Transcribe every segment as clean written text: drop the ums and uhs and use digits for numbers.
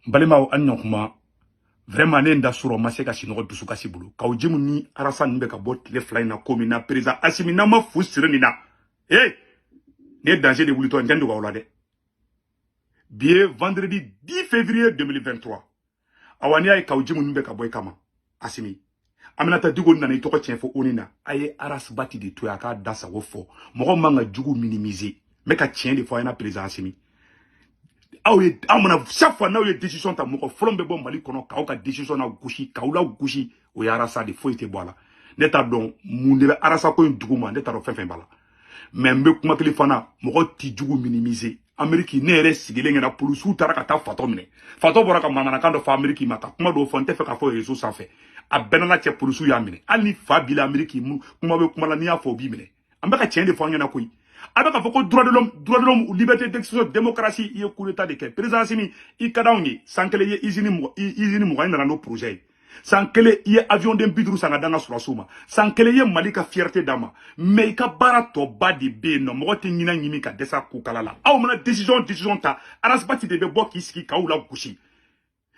N balimaw, an ɲɔkuma. Vraiment, ne ye n da sɔrɔ, n ma se ka sinɔgɔ dusukasi bolo. Kaw Jimu ni Arasa ninnu bɛ ka bɔ tile 2 in na ko min na, président Asimi, n'an ma fu siri nin na, nin ye danger de wulitɔ. N tɛ n dogo aw la dɛ. Bi ye vendredi 10 février 2023. Awa, n'i y'a ye Kaw Jimu ninnu bɛ ka bɔ i kama, Asimi, Aminata Diko nana i tɔgɔ tiɲɛ fɔ ONU na. A ye Ras Bath de to yen, a k'a da sago fɔ. Mɔgɔ man ka jugu minimiser. N bɛ ka tiɲɛ de fɔ a ɲɛna, président Asimi. Aw ye, aw mana, chaque fois n'aw ye décision ta, mɔgɔ fɔlɔ bɛ bɔ Mali kɔnɔ k'aw ka décision na gosi, k'aw la gosi, o ye Arasa de. Foyi tɛ bɔ a la. Ne t'a dɔn mun de bɛ Arasa ko in dugu ma. Ne t'a dɔn fɛn fɛn b'a la, mais n bɛ kuma kelen fana: mɔgɔ ti jugu minimiser. Ameriki, ne yɛrɛ sigilen ɲɛna, polisiw taara ka taa fatɔ minɛ. Fatɔ bɔra ka manamanakan dɔ fɔ Ameriki ma, ka kuma dɔw fɔ, n tɛ fɛ k'a fɔ réseau sanfɛ. A bɛɛ n'a cɛ, polisiw y'a minɛ. Hali ni fa b'i la Ameriki, kuma bɛ kuma la, n'i y'a fɔ, o b'i minɛ. An bɛ ka tiɲɛ de fɔ an ɲɛna koyi. A bɛ k'a fɔ ko droit de l'homme, droit de l'homme, liberté d'expression, démocratie. I ye coup d'état de kɛ. Président Assimi, i ka d'anw ye. San kelen, i ye usine 20, i nana n'o projet ye. San kelen, i ye avion den 50 san ka d'an ka sɔrɔdasiw ma. San kelen, i ye Mali ka fierté d'a ma. Mais i ka baara tɔba de bɛ yen nɔ. Mɔgɔ tɛ ɲinɛ ɲimi ka dɛsɛ a kukala la. Aw mana décision ta, Ras Bath de bɛ bɔ k'i sigi k'aw la gosi.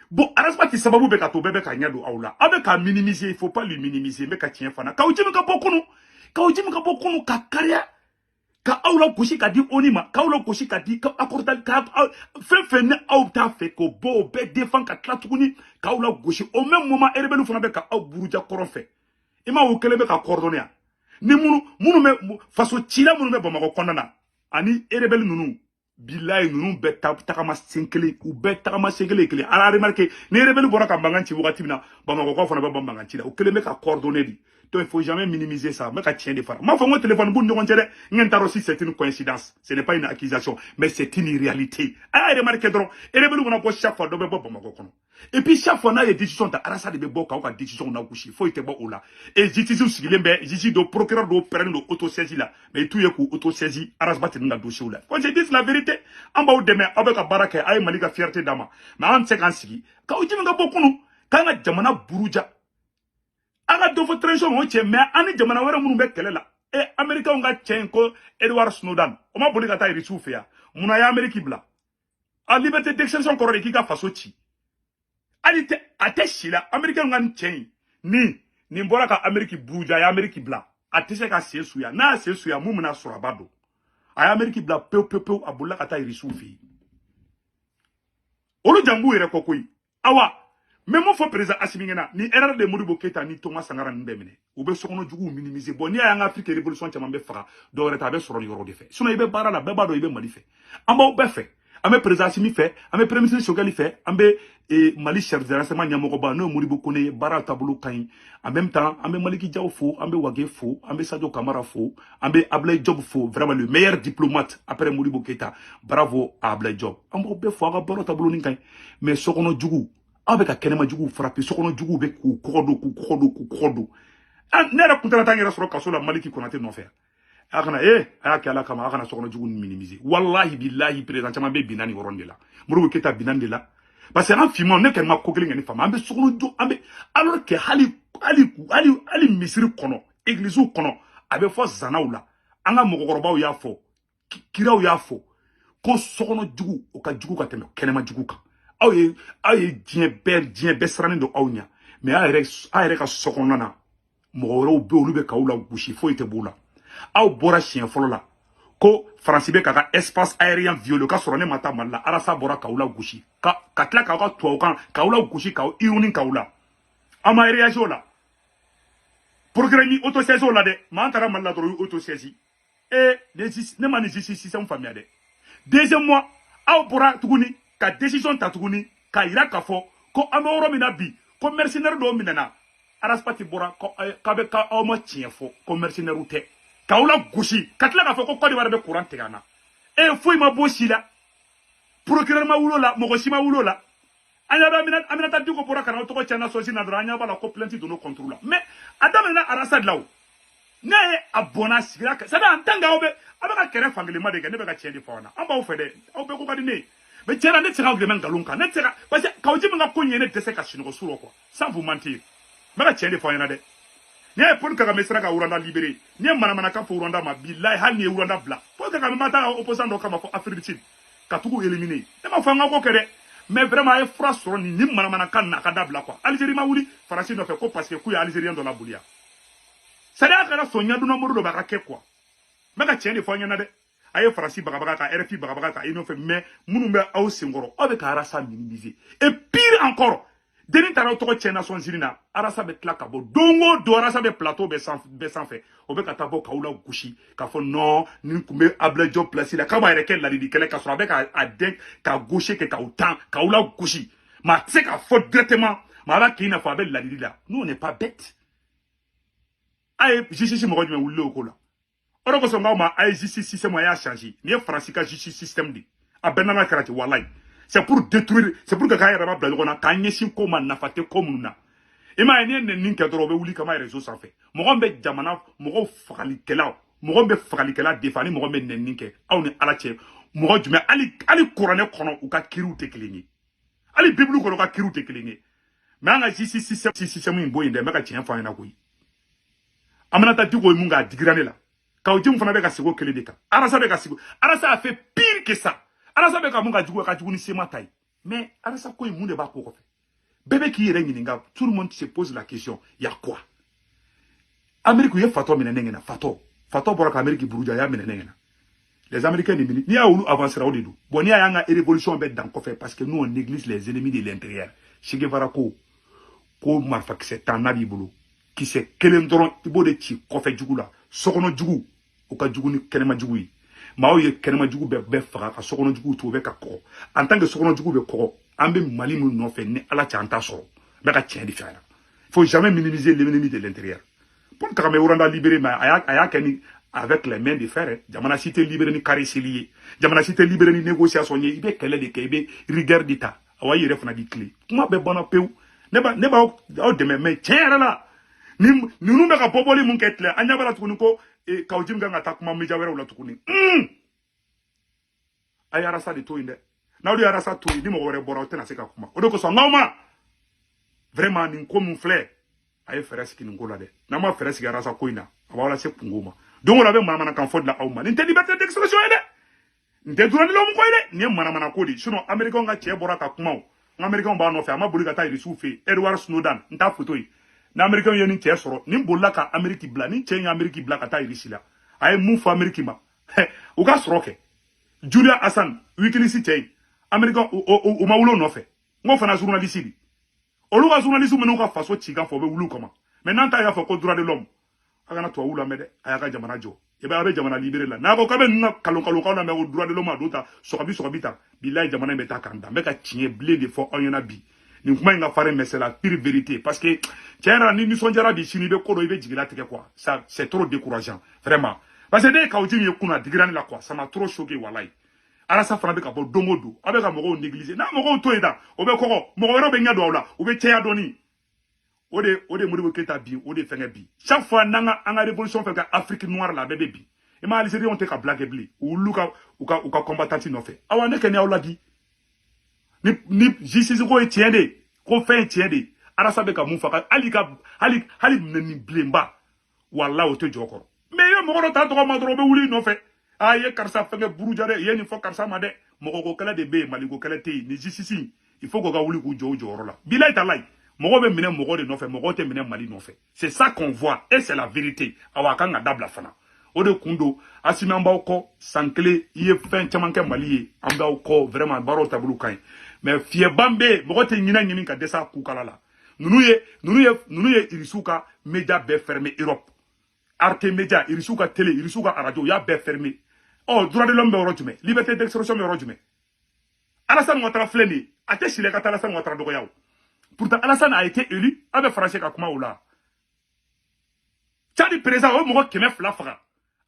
Bon, Ras Bath sababu bɛ ka to bɛɛ bɛ ka ɲɛ don aw la. Aw bɛ ka minimiser, il faut pas lui minimiser. N bɛ ka tiɲɛ fana. Kaw Jimi ka bɔ kunu, Kaw Jimi ka bɔ kunu ka kariya ka aw la gosi ka di ONU ma, k'aw la gosi ka di ka accord ka fɛn fɛn ni aw t'a fɛ k'o bɔ, o bɛɛ défend, ka tila tuguni k'aw la gosi. Au même moment, rebelle fana bɛ ka aw buruja kɔrɔn fɛ. I ma, o kɛlen bɛ ka coordonner yan ni minnu bɛ faso cila, minnu bɛ Bamakɔ kɔnɔna na ani rebelle ninnu. Bilayi, ninnu bɛɛ tagama sen kelen, u bɛɛ tagama sen kelen kelen. Ala remarqué, ni rebelle bɔra ka mankan ci wagati min na, Bamakɔkaw fana bɛ bɔ mankan ci la. O kelen bɛ ka coordonner de. Donc il faut jamais minimiser ça. N bɛ ka tiɲɛ de fara. N m'a fɔ n ko téléphone b'u ni ɲɔgɔn cɛ dɛ. N t'a dɔn si c'est une coïncidence. Ce n'est pas une accusation, mais c'est une réalité. A y'a remarqué dɔrɔn, rebelle mana bɔ, chaque fois dɔ bɛ bɔ Bamakɔ kɔnɔ. Et puis chaque fois n'a ye décision ta, Arasa de bɛ bɔ k'aw ka décision na gosi. Foyi tɛ bɔ o la. Et justice sigilen bɛ, juge dɔ, procureur dɔw pɛrɛnnen don auto-saisi la, mais i t'u ye k'u auto-saisi Ras Bath ninnu ka dossier la. Qu'on se dise la vérité. An b'aw dɛmɛ, aw bɛ ka baara kɛ, a ye Mali ka fierté d'a ma, mais an tɛ se k'an sigi k'aw jimi ka bɔ kunu k'an ka jamana buruja. An ka dɔ fɔ transition ma, o cɛ. Mais an ni jamana wɛrɛ minnu bɛ kɛlɛ la, e Américain ka cɛ in ko Edward Snowden, o ma boli ka taa Irisiw fɛ yan. Munna a ye Amérique bila? A liberté d'expression kɔrɔ de k'i ka faso ci. Hali tɛ a tɛ si la. Américain ka nin cɛ in, ni nin bɔra ka Amérique buruja, a ye Amérique bila. A tɛ se ka sen suya. N'a y'a sen suya, mun bɛna sɔrɔ, a b'a dɔn. A ye Amérique bila pewu pewu pewu, a bolila ka taa Irisiw fɛ yen. Olu jan b'u yɛrɛ kɔ koyi. Awa, n bɛ mun fɔ président Asimi ɲɛna? Ni erreur de Modibo Keyita ni Thomas Sankara ninnu bɛɛ minɛ, u bɛ sokɔnɔ juguw minimiser. Bon, n'i y'a ye an ka Afrique révolution caman bɛ faga, dɔwɛrɛ tɛ, a bɛ sɔrɔ nin yɔrɔ de fɛ. Sinon i bɛ baara la, bɛɛ b'a dɔn i bɛ Mali fɛ. An b'aw bɛɛ fɛ. An bɛ président Asimi fɛ, an bɛ premier ministre Choguel fɛ, an bɛ Mali service de renseignement ɲɛmɔgɔba, n'o ye Modibo Kone ye, baara taabolo ka ɲi. En même temps, an bɛ Maliki Diaw fo, an bɛ Wage fo, an bɛ Sadio Kamara fo, an bɛ Ablaye Diop fo, vraiment le meilleur diplomate après Modibo Keita. Bravo à Ablaye Diop. An b'aw bɛɛ fo, aw ka baara taabolo nin ka ɲi. Mais sokɔnɔ jugu, aw bɛ ka kɛnɛma juguw frapper, sokɔnɔ juguw bɛ k'u kɔgɔ don, k'u kɔgɔ don, k'u kɔgɔ don. Ne yɛrɛ kun tɛna taa n yɛrɛ sɔrɔ kaso la Maliki Konate nɔfɛ. A kana a y'a kɛ Ala kama, a kana sokɔnɔ jugu minimiser. Wallahi billahi, président caman bɛ binna nin yɔrɔnin de la. Modibo Keyita binna nin de la, parce que an finman, ne kɛlen ma ko kelen kɛ ni faamu. An bɛ sokɔnɔ ju, an bɛ, alors que hali misiri kɔnɔ, église kɔnɔ, a bɛ fɔ zanaw la. An ka mɔgɔkɔrɔbaw y'a fɔ, kiraw y'a fɔ ko sokɔnɔ jugu, o ka jugu ka tɛmɛ kɛnɛma jugu kan. Aw ye diɲɛ bɛɛ sirannen don aw ɲɛ, mais aw yɛrɛ ka so kɔnɔna na, mɔgɔ wɛrɛw bɛ, olu bɛ k'aw la gosi, foyi tɛ b'u la. Aw bɔra siɲɛ fɔlɔ la ko Faransi bɛ k'a ka espace aérien violé, ka sɔrɔ ne ma taa Mali la. Arasa bɔra k'aw la gosi, ka tila k'aw ka tubabukan k'aw la gosi, k'aw ironi k'aw la. Aw ma réagi o la. Procureur ni auto-saisi o la dɛ. Maa an taara Mali la dɔrɔn, u ye auto-saisi. Ne ma nin justice système faamuya dɛ. Deuxièmement, aw bɔra tuguni ka décision ta tuguni k'a yira k'a fɔ ko an bɛ yɔrɔ min na bi, ko mercenaire dɔw minɛna. Ras Bath bɔra k'a bɛ k'aw ma tiɲɛ fɔ ko mercenaire tɛ, k'aw la gosi, ka tila k'a fɔ ko Côte d'Ivoire bɛ courant tigɛ an na. Foyi ma bɔ si la. Procureur ma wuli o la, mɔgɔ si ma wuli o la. An ɲɛ bɛ Aminata Diko bɔra ka na aw tɔgɔ tiɲɛ Nations Unies na dɔrɔn, an ɲɛ b'a la ko plainte donn'o contre la. Mais a daminɛna Arasa de la. O ne ye a bɔnna a sigira, c'est à dire en tant que aw bɛ ka kɛrɛ fankelenma de kɛ. Ne bɛ ka tiɲɛ de fɔ aw ɲɛna. An b'aw fɛ dɛ, aw bɛɛ ko ka di ne ye, mais tiɲɛ na, ne tɛ se k'aw dɛmɛ nkalon kan. Ne tɛ se ka, parce que Kawo Jimi ka ko in ye ne dɛsɛ ka sunɔgɔ su rɔ quoi. Sans vous mentir, n bɛ ka tiɲɛ de fɔ aw ɲɛna dɛ. N'i y'a ye Paul Kagame sera ka Rwanda libéré, n'i ye manamanakan fɔ Rwanda ma, bilayi, hali n'i ye Rwanda bila, Paul Kagame ma taa opposant dɔ kama fɔ Afrique du Sud ka tugu éliminer. Ne ma fɔ an ka ko kɛ dɛ. Mais vraiment, a ye fura sɔrɔ nin ni manamanakan na, a ka dabila quoi. Algérie ma wuli Faransi nɔfɛ ko parce que k'u ye Algérien dɔ laboli yan. C'est à dire, a kana sɔn ɲɛdonna mori dɔ b'a ka kɛ quoi. N bɛ ka tiɲɛ de fɔ aw ɲɛna dɛ. A ye Faransi bagabaga ka RFI bagabaga ka i nɔfɛ, mais minnu bɛ aw senkɔrɔ, aw bɛ ka Arasa minimiser. Et pire encore, denni taara aw tɔgɔ tiɲɛ Nations Unies na. Arasa bɛ tila ka bɔ don o don, Arasa bɛ plateau bɛɛ sanfɛ, o bɛ ka taa bɔ k'aw la gosi k'a fɔ non, nin tun bɛ Ablaye Diop place la, k'a b'a yɛrɛ kɛ ladili kɛlɛ, k'a sɔrɔ a bɛ ka a den ka gauche kɛ k'aw tan k'aw la gosi. Mais a tɛ se k'a fɔ directement, mais a b'a k'i n'a fɔ a bɛ ladili la. Nous, on n'est pas bête. A ye justice mɔgɔ jumɛn wulilen o ko la? O de kosɔn k'aw ma, a ye justice système, a y'a changé. Nin ye Faransi ka justice système de a bɛɛ nana kɛra ten. Walayi, c'est pour détruire, c'est pour que k'an yɛrɛ ma bila ɲɔgɔn na, k'an ɲɛsin ko ma, nafa tɛ ko minnu na. I m'a ye, n'i ye nɛni kɛ dɔrɔn, o bɛ wuli kama réseau sanfɛ. Mɔgɔ min bɛ jamana mɔgɔw fagalikɛla, mɔgɔ min bɛ fagalikɛla defa ani mɔgɔ min bɛ nɛni kɛ, aw ni Ala cɛ, mɔgɔ jumɛn? Hali kuranɛ kɔnɔ, u ka kiriw tɛ kelen ye. Hali Bibulu kɔnɔ, u ka kiriw tɛ kelen ye. Mais an ka justice système in bɔ yen dɛ. N bɛ ka tiɲɛ fɔ an ɲɛna koyi. Aminata Diko ye mun kɛ, a digira ne la. Kaou Djim fana bɛ ka segin o kelen de kan. Arasa bɛ ka segin. Arasa a fait pire que ça. Arasa bɛ ka mun ka jugu, ka jugu ni sema ta ye. Mais Arasa ko in, mun de b'a ko kɔfɛ? Bɛɛ bɛ k'i yɛrɛ ɲininka. Tout le monde se pose la question: y a quoi? Amérique, u ye fatɔ minɛ ne ɲɛna. Fatɔ bɔra ka Amérique buruja, a y'a minɛ ne ɲɛna. Les Américains ni n'i y'a olu avancera, o de don. Bon, n'i y'a y'an ka révolution bɛ dan kɔfɛ, parce que nous, on néglige les ennemis de l'intérieur. Che Guevara ko marifakisɛ tan n'a b'i bolo, kisɛ kelen dɔrɔn, i b'o de ci kɔfɛ jugu la. Sokɔnɔ jugu, o ka jugu ni kɛnɛma jugu ye. Maaw ye kɛnɛma jugu bɛɛ faga ka sokɔnɔ jugu to, o bɛ ka kɔgɔ. En tant que sokɔnɔ jugu bɛ kɔgɔ, an bɛ Mali min nɔfɛ ni Ala cɛ, an t'a sɔrɔ. N bɛ ka tiɲɛ de fɛ a la. Faut jamais minimiser l'ennemi de l'intérieur. Paul Kagame Rwanda libéré, mais a y'a kɛ ni avec les mains de fer, hein. Jamana si tɛ libéré ni kareseli ye, jamana si tɛ libéré ni négociation ye. I bɛ kɛlɛ de kɛ, i bɛ rigueur de ta. Awa, i yɛrɛ fana b'i tilen. Kuma bɛɛ banna pewu. Ne b'aw aw dɛmɛ, mais tiɲɛ yɛrɛ la, ni ninnu bɛ ka bɔbɔli mun kɛ tile, an ɲɛ b'a la tuguni ko Kaou Djim kan ka taa kuma média wɛrɛw la tuguni. A ye Arasa de to yen dɛ. N'aw de ye Arasa to yen, ni mɔgɔ wɛrɛ bɔra, aw tɛna se ka kuma. O de kosɔn n k'aw ma, vraiment, nin ko mun filɛ, a ye fɛɛrɛ sigi nin ko la dɛ. N'aw ma fɛɛrɛ sigi Arasa ko in na, a b'aw lase kungo ma. Don o don, a bɛ manamanakan fɔ dilan aw ma. Nin tɛ liberté d'expression ye dɛ, nin tɛ droit de l'homme ko ye dɛ, nin ye manamana ko de ye. Sinon, Américain ka cɛ bɔra ka kuma o. N Américain b'a nɔfɛ, a ma boli ka taa Irisiw fɛ yen. Edward Snowden, n t'a photo ye. Ni Américain ye nin cɛ sɔrɔ, nin bolila ka Amérique bila, ni cɛ in ye Amérique bila ka taa Irisi la, a ye mun fɔ Amérique ma? U ka sɔrɔ kɛ. Julian Assange, WikiLeaks cɛ in, Américain u ma wuli o nɔfɛ. N ko fana journaliste de, olu ka journaliste minnu ka faso cikan fɔ, u bɛ wuli u kama. Mais n'an ta y'a fɔ ko droit de l'homme, a kana tubabuw lamɛn dɛ. A y'a ka jamana jɔ, i b'a a bɛ jamana libéré la. N'a ko k'a bɛ ninnu ka kalon kalon lamɛn ko droit de l'homme, a don ta sɔgɔbi sɔgɔbi ta, bilayi, jamana in bɛ taa k'an dan. N bɛ ka tiɲɛ bilen de fɔ aw ɲɛna bi. Nin kuma in ka farin, mais c'est la pure vérité, parce que tiɲɛ yɛrɛ la, ni nisɔndiyara bi, sini i bɛ ko dɔ, i bɛ jigilatigɛ quoi. Ça, c'est trop décourageant vraiment, parce que ne ye Kaou Djim ye kunna, a digira ne la quoi. Ça m'a trop choqué, walayi. Arasa fana bɛ ka bɔ don o don, a bɛ ka mɔgɔw négliger. N'a mɔgɔw to yen tan, o bɛ kɔgɔ, mɔgɔ wɛrɛw bɛ ɲɛ don aw la, u bɛ caya dɔɔni. O de Modibo Keyita bi, o de fɛngɛ bi. Chaque fois n'an ka an ka révolution fɛn kɛ Afrique noire la, a bɛɛ bɛ bi. I ma Algériens tɛ ka bila kɛ bilen, u wulil'u ka u ka combattant nɔfɛ. Awa, ne kɛ ni aw ladi ni justice ko ye tiɲɛ de ye, ko fɛn ye tiɲɛ de ye. Arasa bɛ ka mun faga, hali ka hali nɛni bilenba, walahi, o tɛ jɔ kɔrɔ. Mais i ye mɔgɔ dɔ ta tɔgɔ ma dɔrɔn, o bɛ wuli i nɔfɛ. A ye karisa fɛngɛ buruja dɛ, i ye nin fɔ karisa ma dɛ. Mɔgɔ ko kɛlɛ de bɛ yen, Maliko kɛlɛ tɛ yen. Ni justice, il faut k'o ka wuli k'u jɔ u jɔyɔrɔ la. Bilayi talayi, mɔgɔw bɛ minɛ mɔgɔ de nɔfɛ, mɔgɔw tɛ minɛ Mali nɔfɛ. C'est ça qu'on voit et c'est la vérité. Awa, a kan ka dabila fana. O de kun don, Asimi, an b'aw kɔ. San kelen, i ye fɛn caman kɛ Mali ye, an b'aw kɔ vraiment. Baaraw taabolo ka ɲi, mais fiyɛban bɛ yen, mɔgɔ tɛ ɲinɛ ɲini ka dɛsɛ a kukala la. Ninnu ye Irisiw ka média bɛɛ fermé Europe, Arte Média, Irisiw ka télé, Irisiw ka radio, u y'a bɛɛ fermé. Ɔ, droit de l'homme bɛ yɔrɔ jumɛn? Liberté d'expression bɛ yɔrɔ jumɛn? Alassane Ouattara filɛ nin ye, a tɛ sile ka taa Alassane Ouattara dɔgɔya o. Pourtant, Alassane a été élu. A bɛ français ka kuma o la. Tchad président, o ye mɔgɔ 200 faga,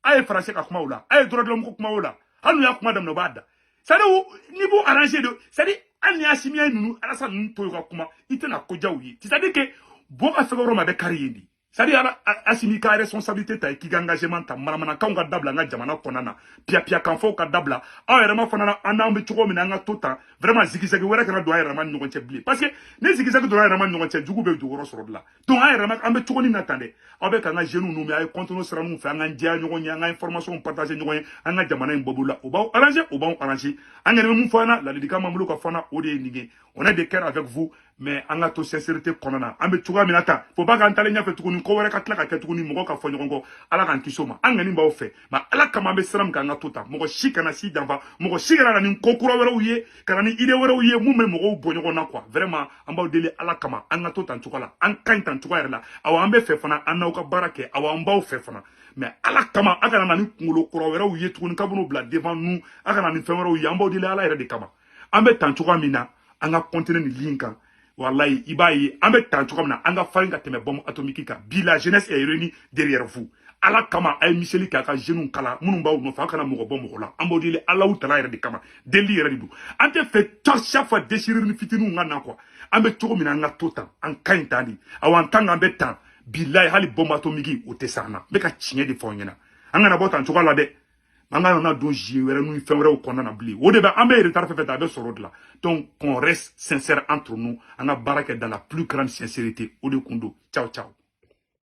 a ye français ka kuma o la. A ye droit de l'homme ko kuma o la. Hali n'u y'a kuma daminɛ, u b'a da. C'est à dire, n'i b'u arranger de, c'est à dire, hali ni Assimi ye ninnu, Alassane ninnu to yen ka kuma, i tɛna ko diya u ye. C'est à dire que bɔ ka fɛngɛ yɔrɔ ma, a bɛ kari yen de. C'est à dire, Assimi ka responsabilité ta, k'i ka engagement ta, manamanakanw ka dabila an ka jamana kɔnɔna na, piya kanfɔw ka dabila. Aw yɛrɛ ma fana na, an n'an bɛ cogo min na, an ka to tan. Vraiment, zigzag wɛrɛ kana don an yɛrɛ ma ni ɲɔgɔn cɛ bilen, parce que ni zigzag donna an yɛrɛ ma ni ɲɔgɔn cɛ, jugu bɛ jɔyɔrɔ sɔrɔ de la. Donc an yɛrɛ ma, an bɛ cogo min na tan dɛ, aw bɛ k'an ka jeunes ninnu, a ye continuer sira ninnu fɛ, an k'an jɛya ɲɔgɔn ye, an ka information partager ɲɔgɔn ye, an ka jamana in bɔ bolo la. O b'aw arranger, o b'anw arranger. An yɛrɛ bɛ mun fɔ an na, ladilikan b'an bolo ka fɔ an na, o de ye nin ye. On est de cœur avec vous, mais an ka to sincérité kɔnɔna na. An bɛ cogoya min na tan, fo ba k'an talen ɲɛfɛ tuguni, ko wɛrɛ ka tila ka kɛ tuguni, mɔgɔ ka fɔ ɲɔgɔn kɔ. Ala k'an kisi o ma. An ŋani b'aw fɛ, mais Ala kama, an bɛ sira min kan, an ka to tan. Mɔgɔ si kana si janfa, mɔgɔ si kana na ni ko kura wɛrɛw ye, ka na ni idée wɛrɛw ye mun bɛ mɔgɔw bɔ ɲɔgɔn na quoi. Vraiment, an b'aw deli Ala kama, an ka to tan cogo la. An ka ɲi tan cogoya yɛrɛ la. Awa, an bɛ fɛ fana an n'aw ka baara kɛ. Awa, an b'aw fɛ fana, mais Ala kama, a kana na ni kunkolo kura wɛrɛw ye tuguni, k'a bɛn'o bila devant nous. A kana ni fɛn wɛrɛw ye. An b'aw deli Ala yɛrɛ de kama. An bɛ tan cogoya min na, an ka continuer nin ligne kan. Wallahi, i b'a ye, an bɛ tan cogo min na, an ka farin ka tɛmɛ bombe atomique kan. Bi, la jeunesse est réunie derrière vous. Ala kama, a ye miseli kɛ, a ka jeunes kala minnu b'aw nɔfɛ, aw kana mɔgɔ bɔ mɔgɔ la. An b'aw deli Alaw tala yɛrɛ de kama, deli yɛrɛ de don. An tɛ fɛ chaque fois déchirure ni fitininw ka na quoi. An bɛ cogo min na, an ka to tan, an ka ɲi tan de. Awa, an tan, an bɛ tan. Bilayi, hali bombe atomique, o tɛ s'an na. N bɛ ka tiɲɛ de fɔ aw ɲɛna. An kana bɔ tan cogoya la dɛ, an ka nana don zi wɛrɛ ni fɛn wɛrɛw kɔnɔna na bilen. O de bɛ an bɛ retard fɛn fɛn ta, a bɛ sɔrɔ o de la. Donc qu'on reste sincère entre nous, an ka baara kɛ dans la plus grande sincérité, o de kun don. Ciao ciao.